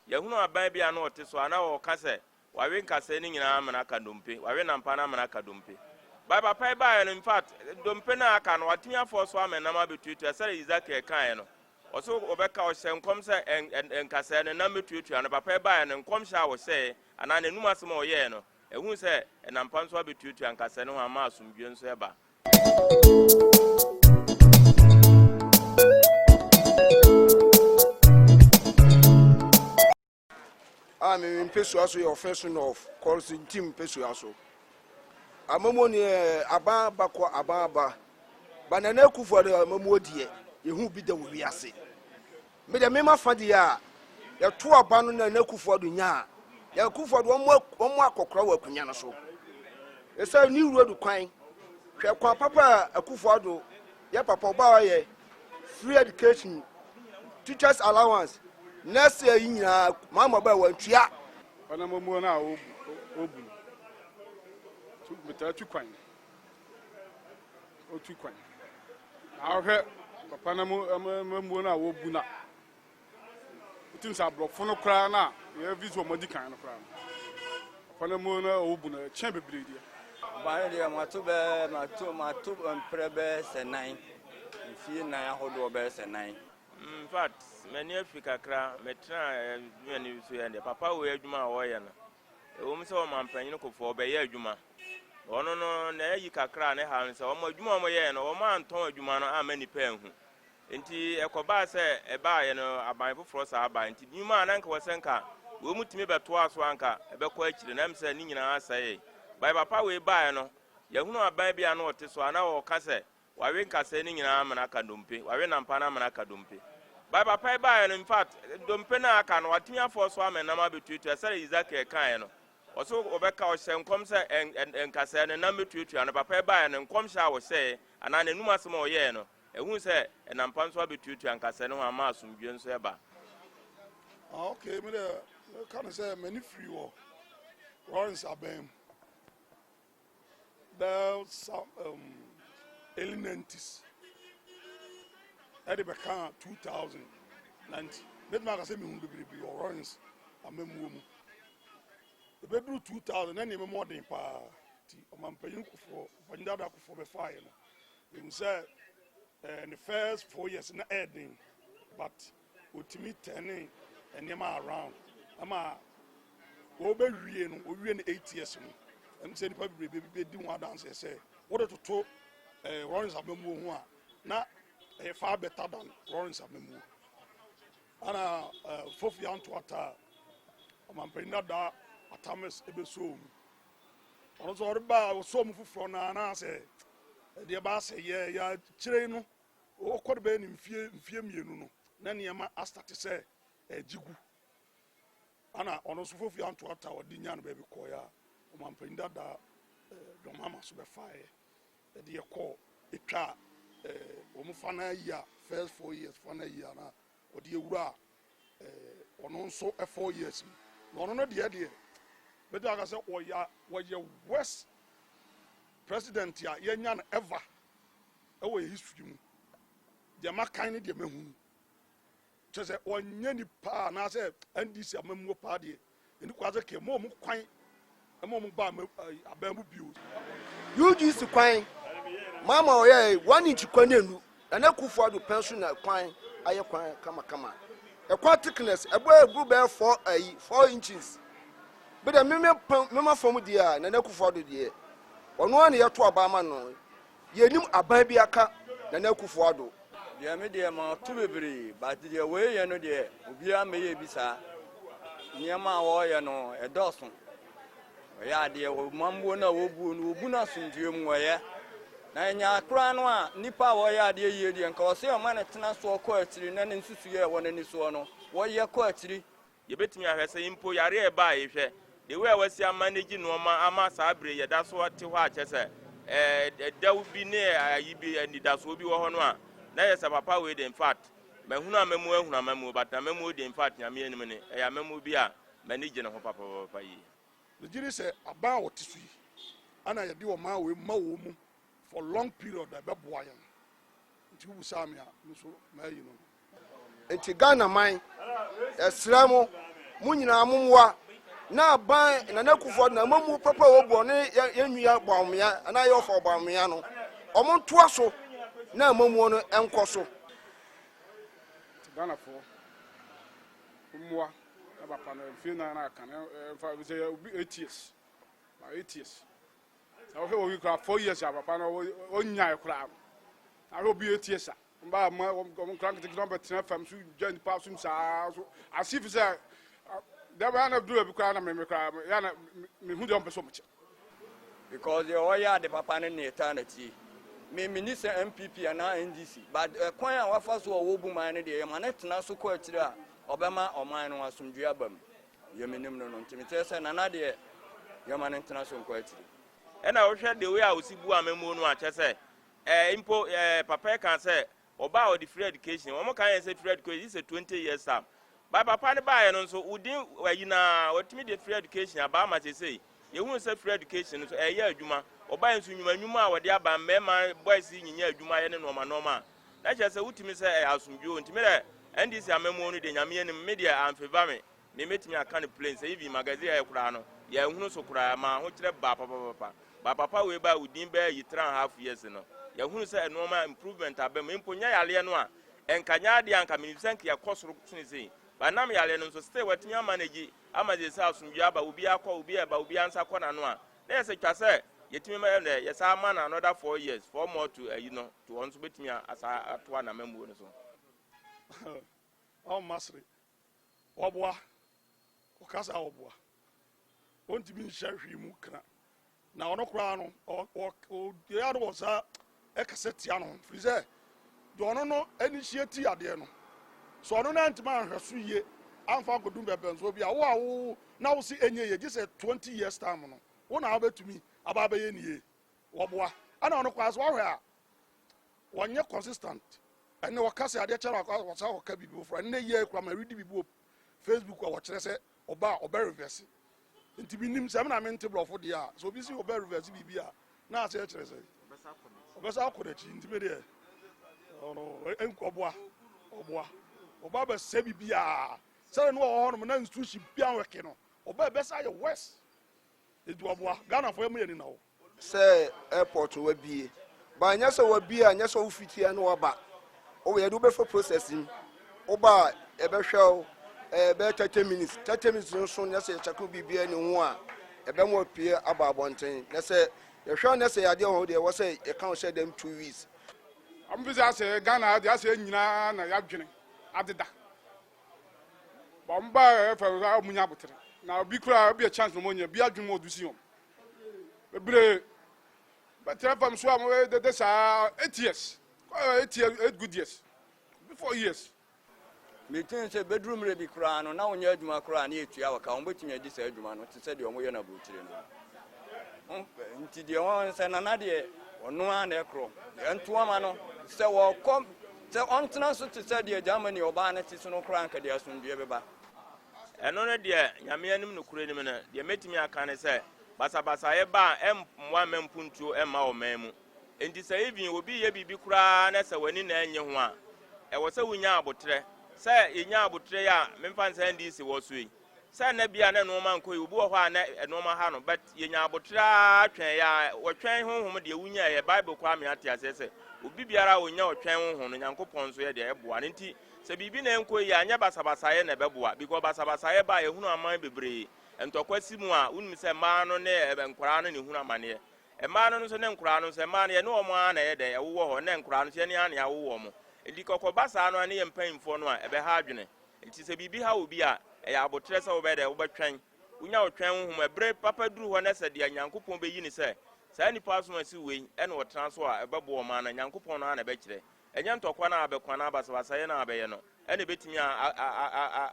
Yɛahunu aban bi a na ɔte so a na ɔka sɛ wawe nkasɛɛ no nyinaa amena aka dompe, wawe nampa no amena aka dompe. But papa yi baeɛ no, in fact, dompe no a aka no, watumi afɔɔ so ama nam abɛtuatua sɛdeɛ Ezekiel kaeɛ no. Ɔso ɔbɛka, ɔhyɛ nkɔm sɛ nkasɛɛ no nam bɛtuatua no. Papa yi baeɛ no, nkɔmhyɛ a ɔhyɛeɛ anaa n'anum asɛm a ɔyɛeɛ no, ɛhuu sɛ nampa nso abɛtuatua nkasɛɛ no ho ama asomdwoeɛ nso ɛba. A me mpesua so yɛ ɔfɛ north kɔrɔsi ntim mpesua so. Amamuo ni aban aba kɔ aban aba ba. Nana Akufo Addo amamuo deɛ, yɛhu bi da wɔ wiase. Me deɛ, mema fa deɛ a yɛto aba no, Nana Akufo Addo nya a, yɛ Akufo Addo wɔn akɔkora wɔ akonnwa no so. Ɛsɛ ne road kwan, hwɛ kwan papa a Akufo Addo yɛ papa ɔbaa yɛ, free education, teachers allowance, nurse yi nyinaa maa ma baa wɔntua. Ɔnamamuo no a ɔbu no metaa tu kwan, ɔtu kwan na ɔhwɛ papa no mamuo no a wɔbu no a, wotim sɛ aborɔfo no koraa no a yɛvi so ɔmadi kan no koraa no, papa no mu no a wɔbu no ɛkyɛn bebree deɛ. Ban deɛ, mato bɛɛ mato mprɛ bɛɛ sɛ nan, mfie 4 ahodoɔ bɛyɛ sɛ nan. In fact, m'ani afi kakra. Metena m'ani so yɛ deɛ papa wei adwuma a wɔreyɛ no, ɛwɔ mu sɛ ɔmampanyin Kofoɔ ɔbɛyɛ adwuma ɔno no na ɛyi kakra a ne ha no sɛ wɔn adwuma a wɔyɛɛ no, wɔn antɔn adwuma no ama nipa anhu, nti ɛkɔbaa sɛ ɛbaayɛ no aban foforɔ saa aban, nti nnwuma a na nka wɔ sɛ nka wɔn mu tumi bɛtoa so anka ɛbɛkɔ akyire na ɛm sɛ ne nyinaa asɛe. Bae papa wei baeɛ no, yɛhunu aban bi a na ɔte so a na ɔka sɛ wawe nkasɛɛ no nyinaa amena aka dompe, wawe nampa no amena aka dompe. Bae papa yi baeɛ no, in fact, dompe no a aka no, watumi afɔ so ama nam abɛtuatua sɛdeɛ Ezekiel kaeɛ no. Ɔso ɔbɛka, ɔhyɛ nkɔm sɛ nkasɛɛ no nam bɛtuatua no. Papa yi baeɛ no, nkɔmhyɛ a ɔhyɛeɛ anaa n'anum asɛm a ɔyɛeɛ no, ɛhu sɛ ɛnampa nso abɛtuatua nkasɛɛ no ho ama asomdwoeɛ nso ɛba. Ah, okay, me deɛ, meka no sɛ m'ani firi wɔ Rawlings abɛn mu bɛɛ some early 90s ɛde bɛka 2000 90. Mɛtumi aka sɛ mehu bebrebe wɔ Rawlings amammuo mu. Ɛbɛduru 2000 na nneɛma mu ɔden paa, nti ɔmampanyin Kofoɔ, ɔpanyin dada Kofoɔ bɛfaeɛ no, ehu sɛ ne first 4 years na ɛɛden, but otumi turn nneɛma around ama wɔbɛwie no, owie no 8 years no, ɛmu sɛ nipa bebree bɛdi ho adanseɛ sɛ wɔde toto Rawlings amamuo ho a, na ɛyɛ far better than Rawlings amamuo. Ana Fofi Anto Ata, ɔmampanyin dada Atamis ebɛsɔ mu, ɔno nso ɔreba ɔsɔ mu foforɔ na anaasɛ ɛdeɛ ba asɛ yɛ yɛakyerɛ no, ɔkɔ de bɛyɛ ne mfie 2 no na nneɛma astart sɛ ɛgye gu. Ana ɔno nso Fofi Anto Ata ɔde nya no baabi kɔɛ a, ɔmampanyin dada dɔmama so bɛfaeɛ ɛde yɛ kɔɔ etwa wɔn final year, first 4 years final year, na ɔde ewura ɔno nso 4 years mu. Na ɔno no deɛ bɛtɛ aka sɛ wɔyɛ worst president a yɛnya no ever ɛwɔ yɛ history mu. Deɛ makan ne deɛ mahunu kyerɛ sɛ ɔnyɛ nipa anaasɛ NDC amamuo paa deɛ, ɛni kwa sɛ kɛ mo ɔmo kwan ɛma ɔmo ba aban mu bio. UGC kwan mama ɔyɛ 1 inch kwan enu. Nana Akufo Addo pɛn so na kwan ayɛ kwan kamakama. Ɛkwan thickness ɛbɔ eburu bɛyɛ four ayi 4 inches bi dɛ. Mímí pɛn mímá fam deɛ a, Nana Akufo Addo deɛ, ɔno ara na yɛto aba ama no. Yɛnim aban bi aka Nana Akufo Addo. Deɛ me deɛ, ma to bebree, but deɛ wɔyɛ no deɛ, obiara mmɛyɛ bi saa. Nneɛma a wɔreyɛ no ɛdɔɔso. Ɔyɛ adeɛ wɔ mambuo no a wɔbuo no, wɔbu no asomdwoe mu. Wɔyɛ na ɛnya koraa no a, nnipa a wɔyɛ adeɛ yie deɛ, nka ɔsɛ ɔma no tena soɔ kɔ akyiri na ne nsusuyɛ a ɛwɔ n'ani soɔ no, wɔyɛ kɔ akyiri. Yɛbɛtumi ahwɛ sɛ mpo yare a ɛbaa yi, hwɛ de wei a wasi ama ne gye nneɛma ama saa bere yɛda so te hɔ a, kyɛ sɛ ɛdɛw bi ne ayi bi anidasoɔ bi wɔ hɔ no a, na yɛ sɛ papa wei de, in fact, mahunu amamu, ahunu amamu, but amamu de, in fact, Nyame anim ne ɛyɛ amamu bi a m'ani gye ne ho papapapa yie. Megye di sɛ aban a wɔte so yi ana yɛde ɔman wei ma wɔ mu for long period a ɛbɛboa yɛn, nti wobusaa me a, me nso maayi no. Nti Ghana man, ɛsrɛ mo. Mo nyinaa mommoa na aban Nana Akufo-Addo na amamu papa a wɔbu ɔne yɛn nua Bawumia anaa yɛ ɔfa Bawumia no, wɔn ntoa so na amamuo no nkɔ so. Nti Ghanafoɔ mmoa na papa no mfie nan na aka no mfa sɛ yɛ obi 8 years ba 8 years, sɛ wohwɛ obi koraa 4 years a, papa no ɔnyae koraa no, na wohwɛ obi 8 years a mba ma wɔn nkora nketenkete wɔn bɛtena fam so gya nipa som saa so as if sɛ dɛbɛ yɛn na duro bi koraa na mɛmɛ koraa yɛn na mehu deɛ ɔmpɛ sɛ ɔmo kyɛ. Because deɛ ɔyɛ ade papa no ne ɛtaa n'akyi. Me mini sɛ NPP anaa NDC, but ɛkwan a wafa so a ɔwɔ man no deɛ, yɛma no tena so kɔ akyire a, ɔbɛma ɔman no asomdwe aba mu. Yɛ menim no, nti mekyerɛ sɛ Nana deɛ, yɛma no ntena so nkɔ akyire. Ɛna wohwɛ the way a osi bu amamuo no akyɛ sɛ mpo papa yi ka sɛ ɔbaa a ɔde free education, wɔn kan yɛn sɛ free education sɛ 20 years time ba papa ne baayɛ no nso within ayi na wɔtumi de free education aba ama sesei yɛhunu sɛ free education nso ɛyɛ adwuma. Ɔbaa nso nnwuma nnwuma a wɔde aba, mmarima boys nyinya adwuma yɛ ne nneɛma nneɛma a na kyerɛ sɛ wotumi sɛ ɛyɛ asomdwoo. Ntumi dɛ NDC amamuo no deɛ, Nyame anim, me deɛ amfeva me me mɛtumi aka no plain sɛ even magazine ɛyɛ koraa no, yɛhunu so koraa ma ahokyerɛ baa papapapa ba papa wei ba within bɛyɛ yi 3.5 years no, yɛhunu sɛ nneɛma improvement aba mu. Mpo nyɛ yareɛ no a ɛnka nyɛ adeɛ anka menim sɛ nka yɛkɔ soro sene sei ba nam yareɛ no nso, still watumi ama no agyi ama sɛ asomdwe aba, obi akɔ, obi ɛba, obi ansa kɔ n'ano a na yɛ sɛ twa sɛ yɛtumi ma yɛ yɛsa ama no another 4 years, four more to ayi no to ɔno nso bɛtumi asa atoa n'amammuo no so. Ɔmma sere wɔboa ɔkasa a wɔboa ɔntumi nhyɛ hwee mu kra na ɔno koraa no ɔyɛ no wɔ saa ɛkasa tia no firi sɛ deɛ ɔno no ani hyia ti adeɛ no so, ɔno no antumi anhwɛ so yie amfa nkɔdum bɛbɛnsoɔ bi a wo a wo na wo se ɛnyɛ yie gye sɛ 20 years time no wo na wobɛtumi aba abɛyɛ ne yie. Wɔboa ɛna ɔno koraa so wahwɛ a wɔnyɛ consistent. Ɛnɛ wɔka sɛ adeɛ kyɛ no wɔsa wɔka biribi foforɔ. Ɛnɛ yie kora ma redi biribi wɔ Facebook a wɔkyerɛ sɛ ɔba a ɔbɛ reverse, nti bi nim sɛ ɛmna mente borɔfo deɛ a sɛ obi si ɔbɛ reverse biribi a na asɛ kyerɛ sɛ ɔbɛsa akɔ n'akyi. Nti mi deɛ ɔno ɔboa ɔboa ɔba bɛsɛ biribiara sɛdeɛ no wɔ hɔnom na institution bia wɛke no, ɔba bɛsa ayɛ worse. Nti ɔboa Ghanafoɔ yɛ mo yɛ ni na hɔ. Sɛ airport wabie ba, nyɛ sɛ wabie a, nyɛ sɛ wofitia ne waba. Wowɔ yɛde wobɛfa process mu, woba a yɛbɛhwɛ wo ɛbɛyɛ 30 minutes. 30 minutes no so nyɛ sɛ yɛkyɛke biribiara ne ho a ɛbɛma wapue aba abɔnten, na sɛ yɛhwɛ ne sɛ yɛadeɛ wɔ hɔ deɛ, ɛwɔ sɛ yɛka wo hyɛ dɛm 2 weeks. Ɔmo fi sɛ asɛ Ghana deɛ asɛ nyinaa na yɛadwene adeda ba ɔmo ba ɛfɛ a ɔmo nya abotere na obi koraa obi yɛ chance na ɔmo nya bi adwene mu ɔdu si wɔn bebree bɛtena fam so a mo bɛ dede saa 8 years, 8 years, 8 good years, 4 years. Metin sɛ bɛduru mmerɛ bi koraa no na wonyɛ adwuma koraa ne yɛtua wɔ ka, wɔn bɛtumi adi saa adwuma no te sɛ deɛ ɔmoyɛ no aburokyire no. Nti deɛ wɔn sɛ Nana deɛ, ɔno ara na ɛkorɔ ɛnto ama no sɛ wɔkɔ sɛ ɔntena so te sɛ deɛ Germany ɔbaa no te so no koraa, nka deɛ asomdwoeɛ bɛba. Ɛno no deɛ, Nyame anim nokorɛ nim no deɛ, mɛtumi aka ne sɛ basabasayɛ ba a ɛmmoa mma mpuntuo ɛmma ɔman mu. Enti sɛ even obi yɛ biribi koraa na sɛ w'ani na ɛnyɛ ho a, ɛwɔ sɛ wonya abotrɛ. Sɛ yɛnya abotrɛ yi a, memfa nsɛ NDC wɔ so yi sɛ nna bi a na nneɛma nkɔ yi, obi wɔ hɔ a na nneɛma ha no, but yɛnya abotrɛ a twɛn yɛ a wɔtwɛn honhom deɛ wonya yɛ Bible koraa me ate aseɛ sɛ obi biara a wɔnya ɔtwɛn honhom no, Nyankopɔn nso yɛ deɛ ɛboa no. Nti sɛ biribi na ɛnkɔ yi a, nyɛ basabasayɛ na ɛbɛboa, because basabasayɛ ba a, yɛhunu aman bebree ntɔkwa si mu a, wonim sɛ mmaa no ne nkoraa no ne hunu amanneɛ. Mmaa no nso ne nkoraa no nso, mmaa no yɛne wɔn ara na ɛyɛ dɛ ɛwowɔ hɔ, ne nkoraa no nso yɛne ara na yɛawo wɔn. Nti kɔkɔba saa no a ne yɛ mpanyinfoɔ no a ɛbɛha adwene. Nti sɛ biribi ha obi a, ɛyɛ abotrɛ sɛ wobɛyɛ dɛ wobɛtwɛn, wonya wotwɛn honhom, ɛberɛ papa duru hɔ na sɛ deɛ Nyankopɔn bɛyi ne sɛ saa nipa asom asi wei ɛna ɔtena so a ɛbɛboa ɔman no, Nyankopɔn no ara na ɛbɛkyerɛ. Ɛnyɛ ntɔkwa no a abɛko anaa basabasayɛ no a abɛyɛ no ɛna ɛbɛtumi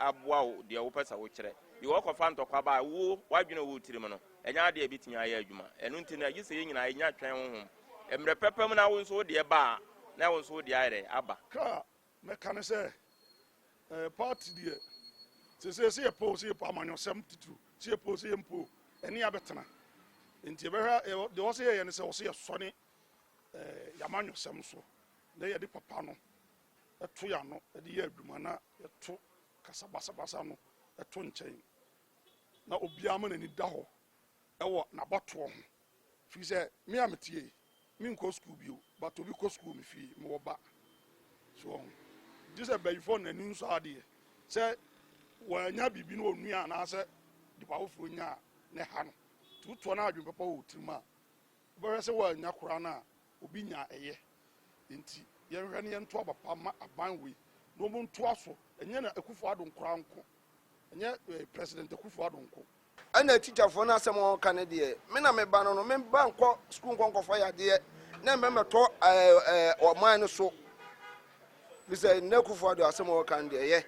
aboa wo deɛ wopɛ sɛ wokyerɛ deɛ wɔkɔfa ntɔkwa ba a wo wadwene wɔ tirim no, ɛnyɛ adeɛ a ɛbɛtumi ayɛ adwuma. Ɛno nti no, agye sɛ yɛn nyinaa yɛnya twɛn honhom mmerɛ pɛpɛ mu na wo nso wo deɛ ba a na wo nso wo deɛ ayɛ dɛ aba. Kaa mɛka ne sɛ party deɛ sɛ sɛ yɛpɛ o, sɛ yɛpɛ amanyɔsɛm titiri, sɛ yɛpɛ o, sɛ yɛmpɛ o, ɛne abɛtena. Nti yɛbɛhwɛ deɛ ɔsɛ yɛyɛ ne sɛ ɔsɛ yɛsɔne yɛamanyɔsɛm so na yɛde papa no ɛto yɛ ano ɛde yɛ adwuma na yɛto kasa basabasa no. to nkyɛn na obiara ma n'ani da hɔ wɔ n'abatoɔ ho. Firi sɛ me a meteɛ yi, menkɔ sukuu bio, but obi kɔ sukuu me fie, mewɔ ba. So wɔn gye sɛ bayifoɔ n'ani nsɔ adeɛ sɛ wɔanya biribi na onua anaasɛ nipa foforɔ nya a ne ha no. Nti wotoɔ no adwene papa wɔ tirim a, wobɛhwɛ sɛ wɔanya koraa no a obi nya ɛyɛ. Nti yɛnhwɛ ne yɛnto aba pa ma aban wei na wɔn ntoa so. Ɛnyɛ na Akufo Addo nkoraa nko, ɛnyɛ eh, President Akufo Addo nko. Ɛna tikyafoɔ no asɛm a wɔka no deɛ, me na me ba no no, me ba nkɔ sukuu nkɔ nkɔfa yadeɛ na mmɛmɛtɔ ɛɛ ɛɛ ɔman no so. Fi sɛ nnɛ Akufo Addo asɛm a wɔka no deɛ, ɛyɛ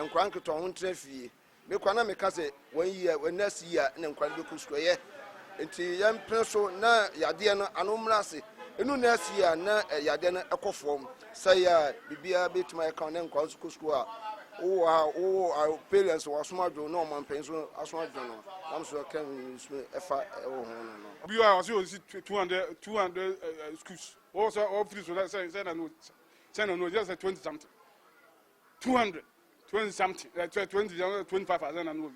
nkwadaa nketewa ho ntena fie. Me koraa na meka sɛ wɔn yi a wɔn nurse yi a na nkwadaa no bɛkɔ sukuu ɛyɛ nti yɛmpene so na yadeɛ no ano mmra ase ɛnu nurse yi a na yadeɛ no ɛkɔ fam sɛ yɛ a biribiara bɛtumi ayɛ ka na nkwadaa nso kɔ sukuu a wowɔ ha wowɔ parents wɔasom adwo na ɔman panyin nso aso adwo no nam so ɛka nsu ɛfa ɛwɔ ho no no. Bi a ɔsɛ ɔsi 200 200 schools wɔ sɛ ɔfiri so sɛ sɛ na no sɛ na no sɛ 20 something 200 20 something 20 25 asɛ na no obi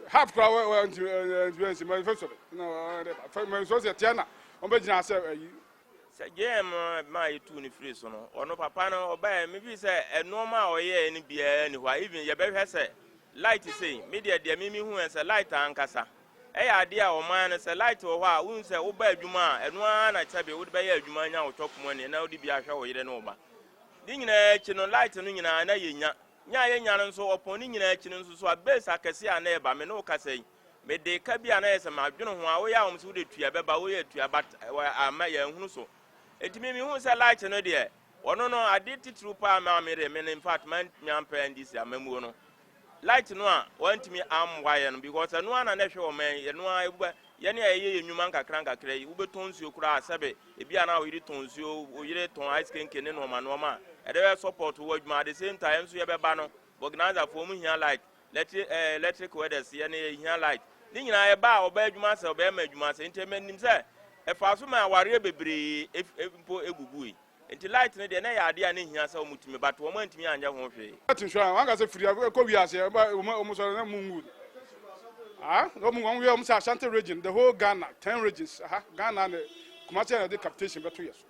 half kura wɔ wɔ nti nti nti mɛ fɛ sɔrɔ na ɔde fɛ mɛ sɔ sɛ tiɛ na wɔn bɛ gyina sɛ ɛyi. Sɛ JM maa yɛtuu no firi so no, ɔno papa no ɔbaeɛ me feel sɛ nnoɔma a ɔyɛɛ no biara ni hɔ a even yɛbɛhwɛ sɛ light sei, me deɛ deɛ me mehu ɛ sɛ light ankasa ɛyɛ adeɛ a ɔman no sɛ light wɔ hɔ a wohu sɛ woba adwuma a ɛno ara na sɛbe wode bɛyɛ adwuma anya wo chop money na wode bi ahwɛ wo yere ne wo ba. Ne nyinaa akyi no, light no nyinaa na yɛnya. Nya a yɛnya no nso, ɔpɔn ne nyinaa akyi no nso so a, base akɛseɛ a na ɛba, me ne wo kasa yi, mede ka bi a na yɛ sɛ madwene ho a, woyɛ a wɔn sɛ wode tua bɛba, woyɛ tua, but amma yɛanhunu so. Enti me mehu sɛ light no deɛ, ɔno no, ade titiriw paa maa me deɛ, me no, in fact, mantumi ampɛ NDC amammuo no. Light no a wantumi ammoa yɛn no because ɛno ara na na ɛhwɛ ɔman yi, ɛno ara ebuba yɛn a yɛyɛ yɛn nnwuma nkakra nkakra yi, wobɛtɔn nsuo koraa sɛbe ebi a na wo yere tɔn nsuo, wo yere tɔn ice kenke ne nnoɔma nnoɔma a ɛde bɛ support wo adwuma. At the same time yɛn nso yɛbɛba no, vulcanizer-foɔ wɔn hia light, electric eh, electric welders yɛn yɛ hia light. Ne nyinaa yɛba a ɔbaa adwuma asɛ, ɔbɛrima adwuma asɛ, nti ɛmɛ nim sɛ ɛfaa so ma awareɛ bebree mpo egugui. Nti light no deɛ na ɛyɛ adeɛ a na ehia sɛ wɔn tumi but wɔn antumi anyɛ ho hwee. Light nhwɛ a wanka sɛ firi ɛkɔ wiase ɛba wɔn wɔn sɔrɔ na mu ngu ah wɔn wɔn wiɛ wɔn sɛ Ashanti region the whole Ghana 10 regions aha Ghana ne Kumasi na de capitation bɛto yɛ so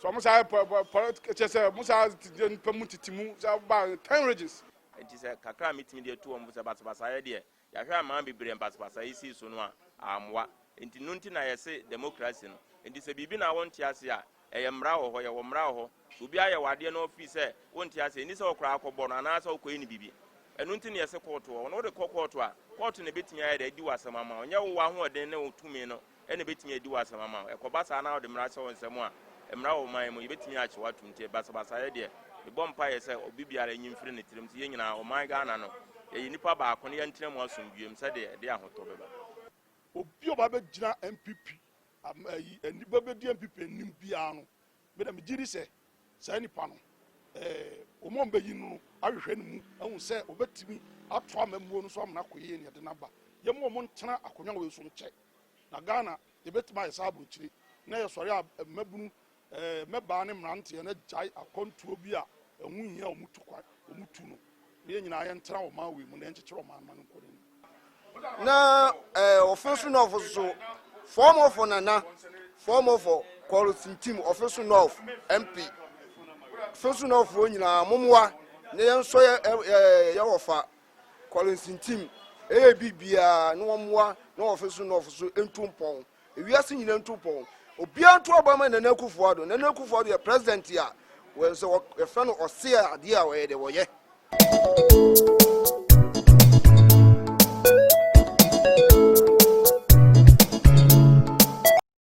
so wɔn saa pɔ pɔ pɔ kyɛ sɛ wɔn saa nipa mu tete mu saa ba 10 regions. Nti sɛ kakra a metumi de atu wɔn fo sɛ basabasayɛ deɛ yɛahwɛ aman bebree a basabasayɛ sii so no a ammoa. Nti no nti na yɛse democracy no. Nti sɛ biribi na wonte ase a, ɛyɛ mmara wɔ hɔ, yɛwɔ mmara wɔ hɔ. Sɛ obi ayɛ wo adeɛ na ɔfii sɛ wonte ase a, ɛnni sɛ wokora akɔbɔ no anaasɛ wokɔyɛ no biribi. Ɛno nti na yɛse kɔɔto wɔ hɔ. Na wode kɔ kɔɔto a, kɔɔto na ɛbɛtumi ayɛ dɛ adi w'asɛm ama wo. Ɛnyɛ wo w'ahoɔden ne wo tumi no na ɛbɛtumi adi w'asɛm ama wo. Ɛkɔba saa na wode mmara hyɛ wo nsam a, mmara wɔ ɔman yi mu, yɛbɛtumi akye wo atom. Nti basabasayɛ deɛ, mebɔ mpaeɛ sɛ obi biara nyi mfiri ne tirim sɛ yɛn nyinaa, ɔman Ghana no, yɛyɛ nnipa baako na yɛntena mu asomdwoeɛ mu sɛdeɛ ɛde ahotɔ bɛba. Obi a ɔba bɛgyina NPP ayi ani bɛbɛdi NPP anim biara no, me dɛ megye di sɛ saa nipa no ɛɛ wɔn a wɔbɛyi no no ahwehwɛ ne mu ahu sɛ wɔbɛtumi ato amammuo no so amena akɔ yie ne ɛde no aba. Yɛma wɔn ntena akonnwa wei so nkyɛ. Na Ghana yɛbɛtumi ayɛ saa aburokyire na yɛsɔre a mmabunu Ɛɛ, mmabaa ne mmeranteɛ no agyae akwantuo bi a ɛho nhia a wɔtu kwan, wɔtu no, na yɛn nyinaa yɛntena ɔman wei mu na yɛnkyekyere ɔman no ma no nkɔ n'anim. Na ɛɛ ɔfe so nɔɔfo so fɔmɔfɔ nana fɔmɔfɔ kɔrɔ sintim ɔfe so nɔɔf mp fe so nɔɔfoɔ nyinaa momoa na yɛnsɔ yɛ ɛɛ yɛ wɔfa kɔrɔ nsintim ɛyɛ biribiara na wɔmmoa na ɔfe so nɔɔfo so ntu mpɔn. Ewiase nyina ntu pɔn. Obiara nto aba ma Nana Akufo Addo. Nana Akufo Addo yɛ president a wɔsɛ wɔfrɛ no ɔse adeɛ a ɔyɛ dɛ wɔyɛ.